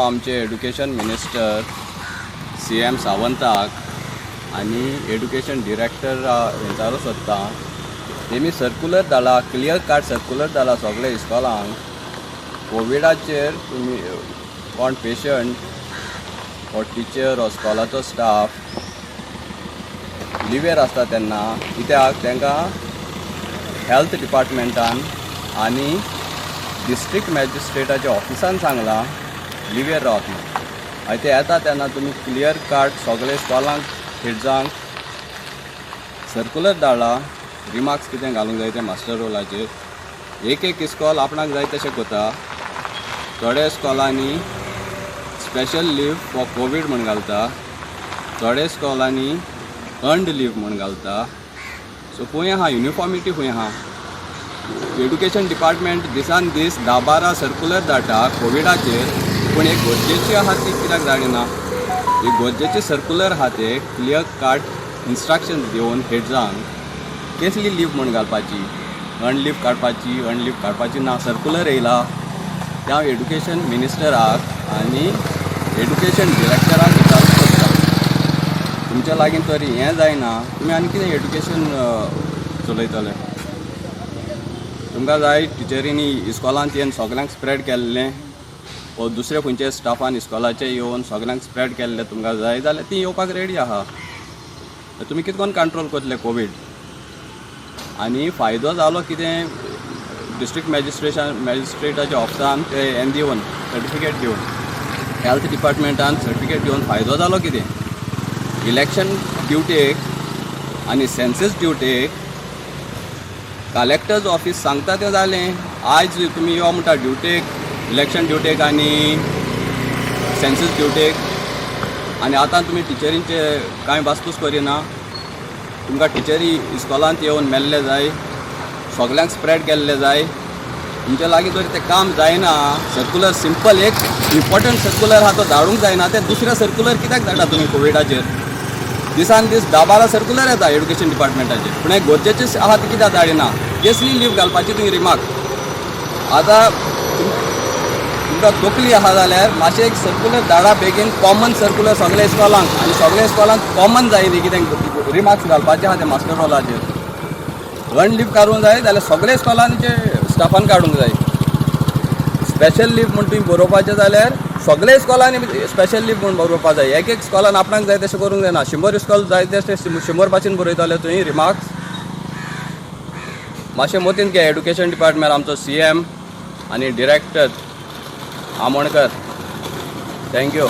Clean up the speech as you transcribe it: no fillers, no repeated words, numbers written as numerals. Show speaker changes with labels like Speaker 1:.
Speaker 1: आमचे education minister CM सावंताक आनी education director विचारूंक सोदता. तेमी सर्कुलर धाडला, क्लियर कट सर्कुलर धाडला सगळे इस्कॉलांक. कोविडाचेर तुमी कोण पेशंट वो टिचर वो स्कॉलाचो स्टाफ लिवेर आसता तेन्ना, कित्याक तांकां हेल्थ डिपार्टमेंटान आनी डिस्ट्रिक्ट मॅजिस्ट्रेटाच्या ऑफिसान सांगलां लिवेर रावत म्हूण. आनी ते येता तेन्ना तुमी क्लियर कट सगळे स्कॉलांक, हेड्सांक सर्कुलर धाडला, रिमार्क्स कितें घालूंक जाय तें मास्टर रोलाचेर. एक एक इस्कॉल आपणाक जाय तशें करता. थोड्या इस्कॉलांनी स्पेशल लीव फॉर कोवीड म्हूण घालता, थोडे इस्कॉलांनी अर्न्ड लीव म्हूण घालता. सो खंय आहा युनिफॉर्मिटी, खंय आहा? एड्युकेशन डिपार्टमेंट दिसान दीस 10-12 सर्कुलर धाडटा कोविडाचेर, पूण एक गरजेची आहा ती कित्याक धाडिना? एक गरजेची सर्कुलर आहा, ते क्लियर कट इन्स्ट्रक्शन्स दिवन हेड्सांक केसली लीव म्हूण घालपाची, अर्न लीव काडपाची, अर्न लीव काडपाची ना, सर्कुलर येयला. त्या हांव एड्युकेशन मिनिस्टराक आनी एड्युकेशन डिरेक्टराक विचारूंक सोदता, तुमच्या लागीं तरी हें जायना, तुमी आनी कितें एड्युकेशन चलयतले? तुमकां जाय टिचरींनी इस्कॉलांत येवन सगल्यांक स्प्रेड केल्लें वो दुसरे खंयचे स्टाफान इस्कॉलाचे येवन सगल्यांक स्प्रेड केल्लें तुमकां जाय जाल्यार ती येवपाक रेडी आहा. तुमी कितें करून कंट्रोल करतले कोवीड? आनी फायदो जालो कितें डिस्ट्रिक्ट मॅजिस्ट्रेटाच्या ऑफिसान ते हें दिवन, सर्टिफिकेट दिवन, हेल्थ डिपार्टमेंटान सर्टिफिकेट दिवन फायदो जालो कितें? इलेक्शन ड्युटेक आनी सेन्सस ड्युटेक कलेक्टर्स ऑफिस सांगता तें जालें. आयज तुमी यो म्हणटा ड्युटेक, इलेक्शन ड्युटेक आनी सेन्सस ड्युटेक, आनी आतां तुमी टिचरींचे कांय वासपूस करिना. तुमकां टिचरी इस्कॉलांत येवन मेल्ले जाय, सगल्यांक स्प्रेड केल्ले जाय. तुमच्या लागीं जर तें काम जायना, सर्कुलर सिंपल एक इम्पॉर्टंट सर्कुलर आहा तो धाडूंक जायना, तें दुसरें सर्कुलर कित्याक धाडटा तुमी कोविडाचेर? दिसान दीस 10-12 सर्कुलर येता एड्युकेशन डिपार्टमेंटाचेर, पूण हे गरजेचे आहा ते कित्याक धाडिना? केसली लीव घालपाची तुमी रिमार्क? आतां तुमकां तकली आहा जाल्यार मातशें एक सर्कुलर धाडा बेगीन, कॉमन सर्कुलर सगल्या इस्कॉलांक, आनी सगल्या इस्कॉलांक कॉमन जाय न्ही कितें रिमार्क्स घालपाचे आहा ते मास्टर रोलाचेर. अर्न लीव काडूंक जाय जाल्यार सगल्या इस्कॉलांचे स्टाफान काडूंक जाय. स्पेशल लीव म्हूण तुमी बरोवपाचें जाल्यार सगल्या इस्कॉलांनी स्पेशल लीव म्हूण बरोवपा जाय. एक एक इस्कॉलान आपणाक जाय तशें करूंक जायना. 100 इस्कॉल जाय तशें 100 भाशेन बरयतले तुमी रिमार्क्स? मातशें मतीन घे एड्युकेशन डिपार्टमेंट, आमचो सीएम आनी डिरेक्टर आमोणकर. Thank you.